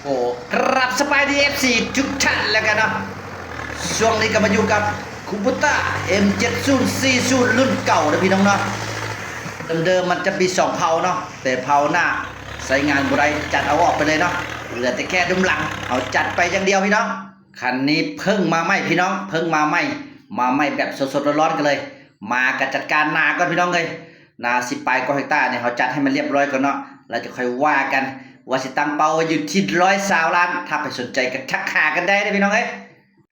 ໂອ້ ກະລາບສະບາຍດີ ເອັຟຊີ ທຸກທ່ານແລ້ວກັນເນາະ. ຊ່ວງນີ້ກໍມາຢູ່ກັບຄູໂບຕ້າ ເອັມເຈັດສູນສີ່ສູນ ລຸ້ນເກົ່າເດີພີ່ນ້ອງເນາະ. ເດີມໆມັນຈະມີສອງເພົາເນາະ ແຕ່ເພົາໜ້າໃຊ້ງານບໍ່ໄດ້ ຈັດເອົາອອກໄປເລີຍເນາະ. ເຫຼືອແຕ່ແຄ່ດຸມຫຼັງ ເຮົາຈັດໄປຢ່າງດຽວພີ່ນ້ອງ. ຄັນນີ້ເພິ່ງມາໃໝ່ພີ່ນ້ອງ ເພິ່ງມາໃໝ່ ມາໃໝ່ແບບສົດໆຮ້ອນໆກັນເລີຍ. ມາກະຈັດການນາກ່ອນພີ່ນ້ອງເອີຍ. ນາສິບປາຍກວ່າເຮັກຕານີ້ ເຮົາຈັດໃຫ້ມັນລຽບຮ້ອຍກ່ອນເນາະ ແລ້ວຈະຄ່ອຍວ່າກັນ ວ່າຊິຕັ້ງເປົ້າໄວ້ຢູ່ທີ່ຮ້ອຍຊາວລ້ານ. ຖ້າໃຜສົນໃຈກໍທັກຫາກັນໄດ້ເດີພີ່ນ້ອງເອີຍ.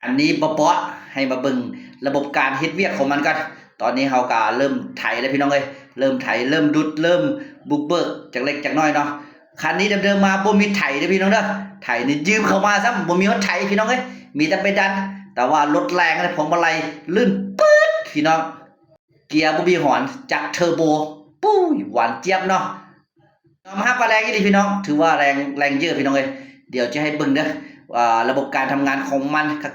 ອັນນີ້ບໍ່ເປາະ ໃຫ້ມາເບິ່ງລະບົບການເຮັດວຽກຂອງມັນກ່ອນ. ຕອນນີ້ເຮົາກໍເລີ່ມໄຖແລ້ວພີ່ນ້ອງເອີຍ ເລີ່ມໄຖ ເລີ່ມດຸດ ເລີ່ມບຸກເບີກຈັກເລັກຈັກນ້ອຍເນາະ. ຄັນນີ້ເດີມໆມາບໍ່ມີໄຖເດີພີ່ນ້ອງເດີ ໄຖນີ້ຢືມເຂົາມາຊ້ຳ ບໍ່ມີຮອດໄຖພີ່ນ້ອງເອີຍ ມີແຕ່ໄປດັນ. ແຕ່ວ່າລົດແຮງ ພວງມາໄລລື່ນປຶດພີ່ນ້ອງ. ເກຍບໍ່ມີຫອນ ຈັກເທີໂບ ປຸ້ຍ ຫວານຈຽບເນາະ. ຍອມຮັບວ່າແຮງອີ່ຫຼີພີ່ນ້ອງ ຖືວ່າແຮງ ແຮງເຢີພີ່ນ້ອງເອີຍ. ດຽວຈະໃຫ້ເບິ່ງເດີ ອ່າ ລະບົບການທຳງານຂອງມັນຄັ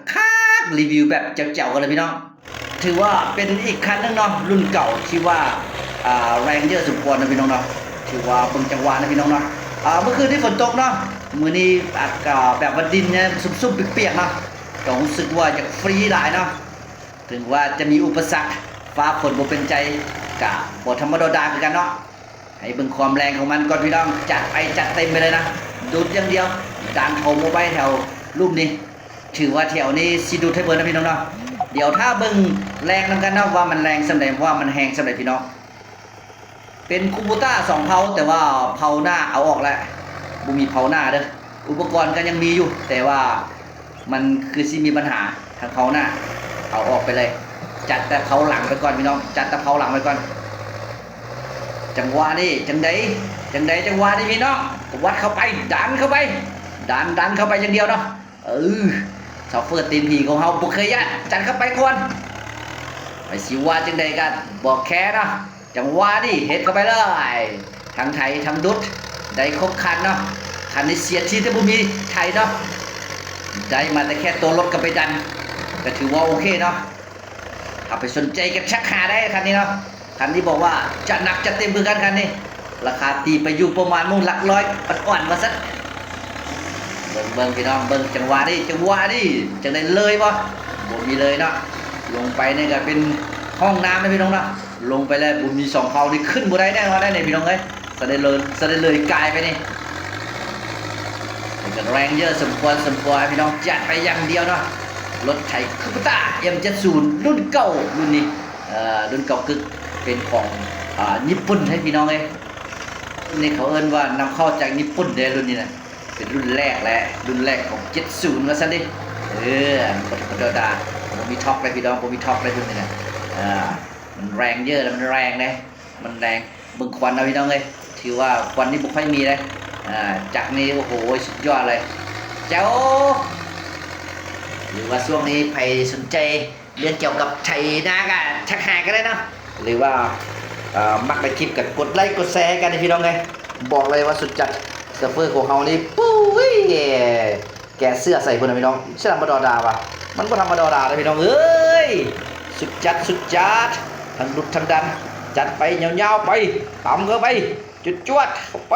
ກໆ ຣີວິວແບບແຈ່ວໆກັນເລີຍພີ່ນ້ອງ. ຖືວ່າເປັນອີກຄັນໜຶ່ງເນາະ ລຸ້ນເກົ່າທີ່ວ່າ ອ່າ ແຮງເຢີສົມຄວນເນາະພີ່ນ້ອງເນາະ. ຖືວ່າເບິ່ງຈັງຫວະນະພີ່ນ້ອງເນາະ. ອ່າ ມື້ຄືນນີ້ຝົນຕົກເນາະ ມື້ນີ້ອາດກະແບບວ່າດິນຍັງຊຸ່ມໆປຽກໆເນາະ ກໍຮູ້ສຶກວ່າຢາກຟຣີຫຼາຍເນາະ. ເຖິງວ່າຈະມີອຸປະສັກ ຟ້າຝົນບໍ່ເປັນໃຈ ກະບໍ່ທຳມະດາຄືກັນເນາະ. ໃຫ້ເບິ່ງຄວາມແຮງຂອງມັນກ່ອນພີ່ນ້ອງ ຈັດໄປ ຈັດເຕັມໄປເລີຍນະ ດຸດຢ່າງດຽວ ດັນເຂົາບໍ່ໄວ້ແຖວລຸ່ມນີ້. ຖືວ່າແຖວນີ້ຊິດຸດໃຫ້ເບິ່ງນະພີ່ນ້ອງເນາະ. ດຽວຖ້າເບິ່ງແຮງນຳກັນເນາະ ວ່າມັນແຮງສ່ຳໃດ ວ່າມັນແຮງສ່ຳໃດພີ່ນ້ອງ. ເປັນຄູໂບຕ້າສອງເພົາ ແຕ່ວ່າເພົາໜ້າເອົາອອກແລ້ວ ບໍ່ມີເພົາໜ້າເດີ. ອຸປະກອນກໍຍັງມີຢູ່ ແຕ່ວ່າມັນຄືຊິມີບັນຫາ ທາງເພົາໜ້າເອົາອອກໄປເລີຍ. ຈັດແຕ່ເພົາຫຼັງໄປກ່ອນພີ່ນ້ອງ ຈັດແຕ່ເພົາຫຼັງໄປກ່ອນ. ຈັງຫວະນີ້ຈັ່ງໃດ ຈັ່ງໃດ ຈັງຫວະນີ້ພີ່ນ້ອງ ກະວັດເຂົ້າໄປ ດັນເຂົ້າໄປ ດັນ ດັນເຂົ້າໄປຢ່າງດຽວເນາະ. ເອີ ໂຊເຟີຕີນຜີຂອງເຮົາບໍ່ເຄີຍຢ້ານ ຈັດເຂົ້າໄປກ່ອນ. ໃຜຊິວ່າຈັ່ງໃດກໍບໍ່ແຄເນາະ. ຈັງຫວະນີ້ເຮັດເຂົ້າໄປເລີຍ ທັງໄຖທັງດຸດ ໄດ້ຄົບຄັນເນາະ. ຄັນນີ້ເສຍທີແຕ່ບໍ່ມີໄຖເນາະ ໄດ້ມາແຕ່ແຄ່ຕົວລົດກໍໄປດັນ ກໍຖືວ່າໂອເຄເນາະ. ຖ້າໃຜສົນໃຈກໍທັກຫາໄດ້ຄັນນີ້ເນາະ. ຄັນນີ້ບອກວ່າຈັດໜັກຈັດເຕັມຄືກັນຄັນນີ້ ລາຄາຕີໄປຢູ່ປະມານໝູ່ຫຼັກຮ້ອຍອ່ອນໆວ່າຊັ້ນ. ເບິ່ງ ເບິ່ງພີ່ນ້ອງ ເບິ່ງຈັງຫວະນີ້ ຈັງຫວະນີ້ ຈັ່ງໃດເລີຍບໍ່? ບໍ່ມີເລີຍເນາະ. ລົງໄປນີ້ກໍເປັນຫ້ອງນ້ຳນະພີ່ນ້ອງເນາະ. ລົງໄປແລ້ວບໍ່ມີສອງເພົານີ້ຂຶ້ນບໍ່ໄດ້ແນ່ນອນແນ່ນີ້ພີ່ນ້ອງເອີຍ. ສະໄດ້ເລີຍ ສະໄດ້ເລີຍກາຍໄປນີ້ ແຕ່ກໍແຮງເຢີສົມຄວນສົມຄວນພີ່ນ້ອງ ຈັດໄປຢ່າງດຽວເນາະ. ລົດໄຖຄູໂບຕ້າ ເອັມເຈັດສິບ ລຸ້ນເກົ່າ ລຸ້ນນີ້ ເອີ ລຸ້ນເກົ່າກຶກ ເປັນຂອງ ອ່າ ຍີ່ປຸ່ນໃຫ້ພີ່ນ້ອງເອີຍ. ລຸ້ນນີ້ເຂົາເອີ້ນວ່ານຳເຂົ້າຈາກຍີ່ປຸ່ນເດ້ ລຸ້ນນີ້ນະ ເປັນລຸ້ນແລກແຫຼະ ລຸ້ນແລກຂອງເຈັດສິບວ່າຊັ້ນເດ້. ເອີ ບໍ່ທຳມະດາ ບໍ່ມີທັອກເລີຍພີ່ນ້ອງ ບໍ່ມີທັອກເລີຍລຸ້ນນີ້ນະ. ເອີ ມັນແຮງເຢີ ມັນແຮງເດ້ ມັນແຮງ. ເບິ່ງຄວັນເນາະພີ່ນ້ອງເອີຍ ຖືວ່າຄວັນນີ້ບໍ່ຄ່ອຍມີເດ້. ອ່າ ຈັກນີ້ ໂອ້ໂຫ ສຸດຍອດເລີຍ ແຈວ. ຫຼືວ່າຊ່ວງນີ້ໃຜສົນໃຈເລື່ອງກ່ຽວກັບໄຖນາກໍທັກຫາກັນໄດ້ເນາະ ຫຼືວ່າ ເອີ ມັກໃນຄລິບກໍກົດໄລກົດແຊໃຫ້ກັນພີ່ນ້ອງເອີຍ. ບອກເລີຍວ່າສຸດຈັດ ໂຊເຟີຂອງເຮົານີ້ ປຸ້ຍ ແກະເສື້ອໃສ່ພຸ້ນນະພີ່ນ້ອງ ບໍ່ທຳມະດາວ່າ ມັນບໍ່ທຳມະດາເດ້ພີ່ນ້ອງເອີຍ. ສຸດຈັດ ສຸດຈັດ ທັງດຸດທັງດັນ ຈັດໄປຍາວໆໄປ ຕຳເຂົ້າໄປ ຈວດໆເຂົ້າໄປ.